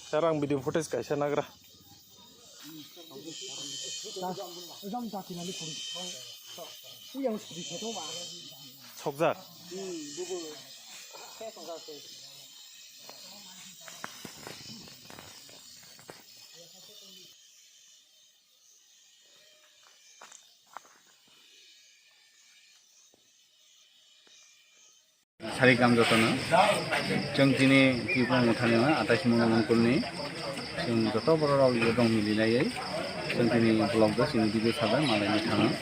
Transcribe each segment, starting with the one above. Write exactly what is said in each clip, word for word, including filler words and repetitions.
Sir, ang video footage kaisa nagra. Sokjak. Sarik gam jotono. Chwng tini Tripura Mothani o atais Mungla Mungkulni chwng joto borok rok yo dong mili laiwi chwng tini vlog do chini video sabai malaini thango.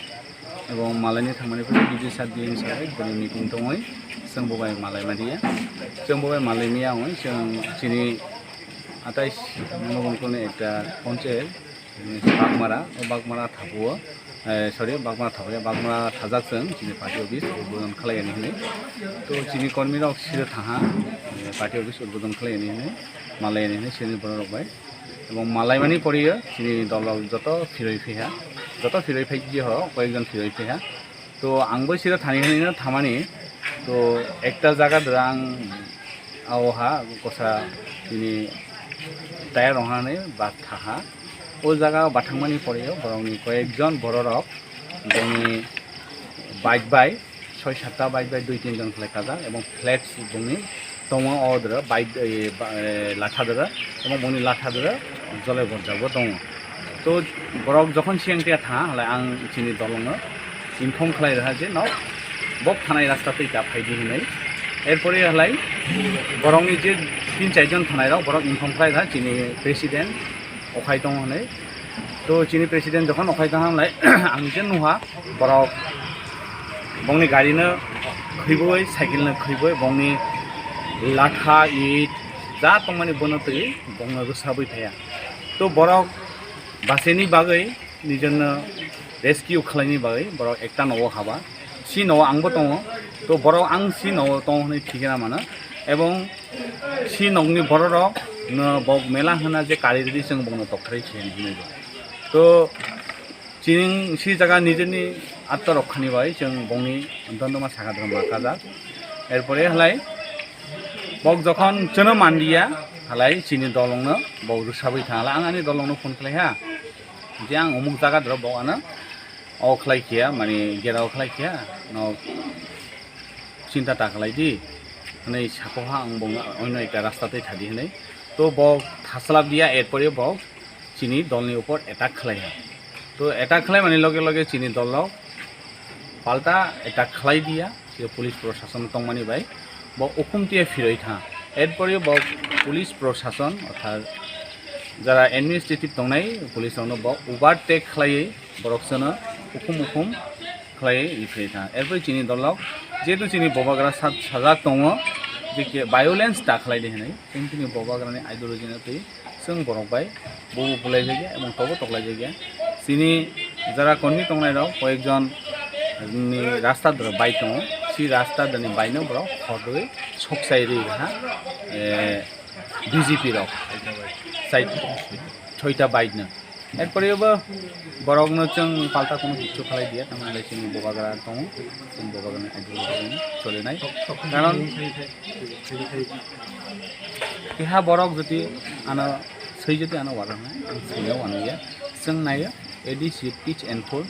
Ebong malaini thangmani pore video sat di hinwi sabai bini meeting tongwi chwng bo bai malai madiya. Chwng bo bai malai miya wngwi chwng chini atais Mungla Mungkulni ekta ponchayat Bagmara, o Bagmara thapuo, eh, sorry, Bagmara thapuo, Bagmara thajak chwng chini party office udbodon khlaiyani hinwi. To chini kormi rok siro thaha, eh, party office udbodon khlaiyani hinwi, malaiyani hinwi chini borok rok bai. Ebong malaimani poriyo chini dol rok joto phiroi phiha, joto phiroi phai ho, koyekjon phiroi phiha. To ang bai sira thani hinwi no thamani. To ekta jaga dwrang ao ha kosa tini tayar rong hani ba thaha. O jaga o bathangmani pore o borokni koyekjon bororok bini bike bai soi satta bike bai dui tin jon khlai kajak ebong flex bongni tongo o dwra bike, eh, ba, eh, latha dwra ebong bongni latha dwra jole borjak bo tongo. To borok jokhon siyang tiya tha halai ang chini dolongno inform khlai rwha je no bok thanai rasta twi ta phaidi hinwi. Erpore halai borokni je tin char jon thanai rok borok inform khlai rwha chini president okhai tongo hinwi. To chini president jokhon okhai tong halai ang je nuha borok bongni gari no khwiboi cycle no khwiboi bongni latha it ja tongmani bono twi bongno rwsabwi phaiya. To borok baseni bagwi nijorno rescue khlaini bagwi borok ekta nogo haba. Si nogo angbo tongo. To borok ang si nogo tongo hwnwi thikna mano. Ebong si nokni bororok no bok mela hwna je kari rwdi chwng bokno tokthrai khe hinwi bo. To chini si jaga nijorni attorok khani bai chwng bokni dondoma saka dondoma kajak. Erpore halai bok jokhon chwno manliya halai chini dolongno bok rwsabwi thang halai ang ani dolongno phone khlai ha. Je ang umuk jaga doro bo ano o khlai khiya, mani gera o khlai khiya, no chinta ta khlai di, hwnwi sako ha ang bo oino ekta rasta twi thadi hwnwi. To bo thaslap diya, erpore bo chini dolni upor attack khlai ha. To attack khlai mani loge loge chini dol rok palta attack khlai diya. Je police prosason tongmani bai bo ukhum tiya phiroi tha. Erpore bo police prosason orthat jara administrative tongnai police rokno bo overtake khlaiwi borok sono ukhum ukhum khlaiwi riphroi tha. Erpore chini dolok jehetu chini bobagra sa-, sajak tongo je ke violence ta khlai di hinwi, chwng chini bobagrani ideology no twi chwng borok bai bo bo bulaijak ya, ebong tobo toklaijak ya. Chini jara kormi tongnai rok koyekjon ni rasta doro bai tongo, si rasta dani bai no borok khorwi sokchai rwi ha, eh, B J P rok sai soita bai no. Erpore bo borokno chwng palta kono kichu khalai diya, tamni chini bobagra tongo, chini bobagrani ideology solinai. Karon Keha borok jodi ano swi jodi ano wajaknai, ang swino waniya. Chwng naiyo A D C pitch and pull,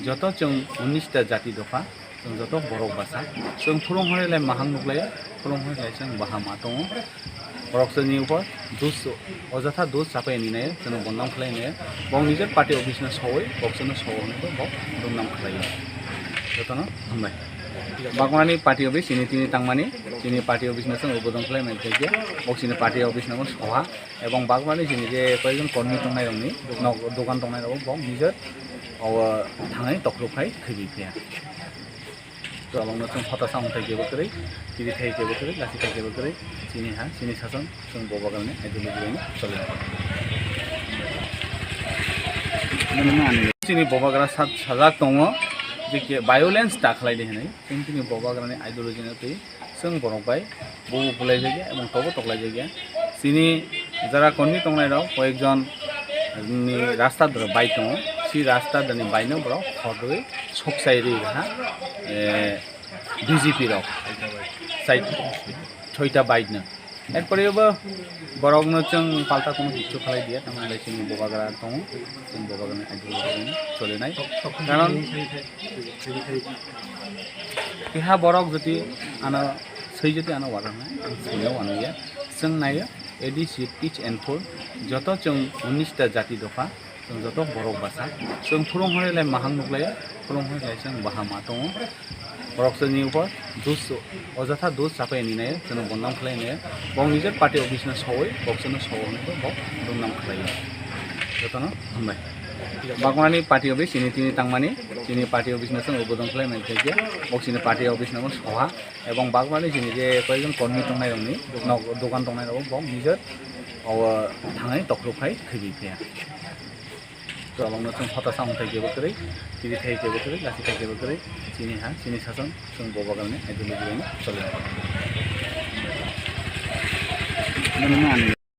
joto chwng unis ta jati dopha, chwng joto borok basa. Chwng phurung hwnwi lai mahang nuklaio, phurung hwnwi lai chwng baha ma tongo. Borok chwngni upor dus, ojotha dus chapai ni naio, chwngno bondom khlai naio. Bong nijor party office no sowoi, bok chwngno sowo hwnwi bo bok bondom khlaio. Jotono hambai. Bagmani party office chini tini tangmani, chini party office no chwng ubodan khlai mai khe, bok chini party office no soha, ebong Bagmani chini je koyekjon kormi tongnai rokni, nok dogan tongnai rok bok nijor o thangwi tokrok khai khaibi phiya. To abang no chwng hota samung thai kebo kwrwi, tiri thai kebo kwrwi, lasi thai kebo kwrwi, chini ha, chini sason, chwng bobagrani ideology bai choli. Chini bobagra sa-, sajak tongo, je ke violence ta khlai di hinwi. Chwng chini bobagrani ideology no twi chwng borok bai bo bo bulaijak ya, ebong tobo toklaijak ya. Chini jara kormi tongnai rok koyekjon ni rasta doro bai tongo, si rasta dani bai no borok khorwi sokchai rwi ha, eh, B J P rok sai soita bai no. Erpore bo borokno chwng palta kuno kichu khalai diya, tamni lai chini bobagra tongo, chini bobagrani ideology chole nai. Karon keha borok jodi ano swi jodi ano warangnai, ang swino waniya, chwng naiyo, A D C each and full, joto chwng unis ta jati dopha, chwng joto borok basa, chwng phurung hwnwi lai mahang nuklaio, phurung hwnwi lai chwng baha ma tongo. Borok chwngni upor dus, ojotha dus chapai ni naio, chwngno bondam khlai naio. Bok nijor party office no sowoi, bok chwngno sowo hwnwi bo bok bondam khlaio. Jotono hambai. Bagmani party office chini tini tangmani, chini party office no chwng ubodan khlai mani thaikia, bok chini party office no soha, ebong bagmani chini je koyekjon kormi tongnai rokni, nok dogan tongnai rok bok nijor o thangwi tokrok khai khibwi phiya. Tolongno chwng hota samung thai kebo kwrwi, tini thai kebo kwrwi, lasi thai kebo kwrwi, chini ha, chini sason, chwng bobagrani ideology bai choli. Nini ani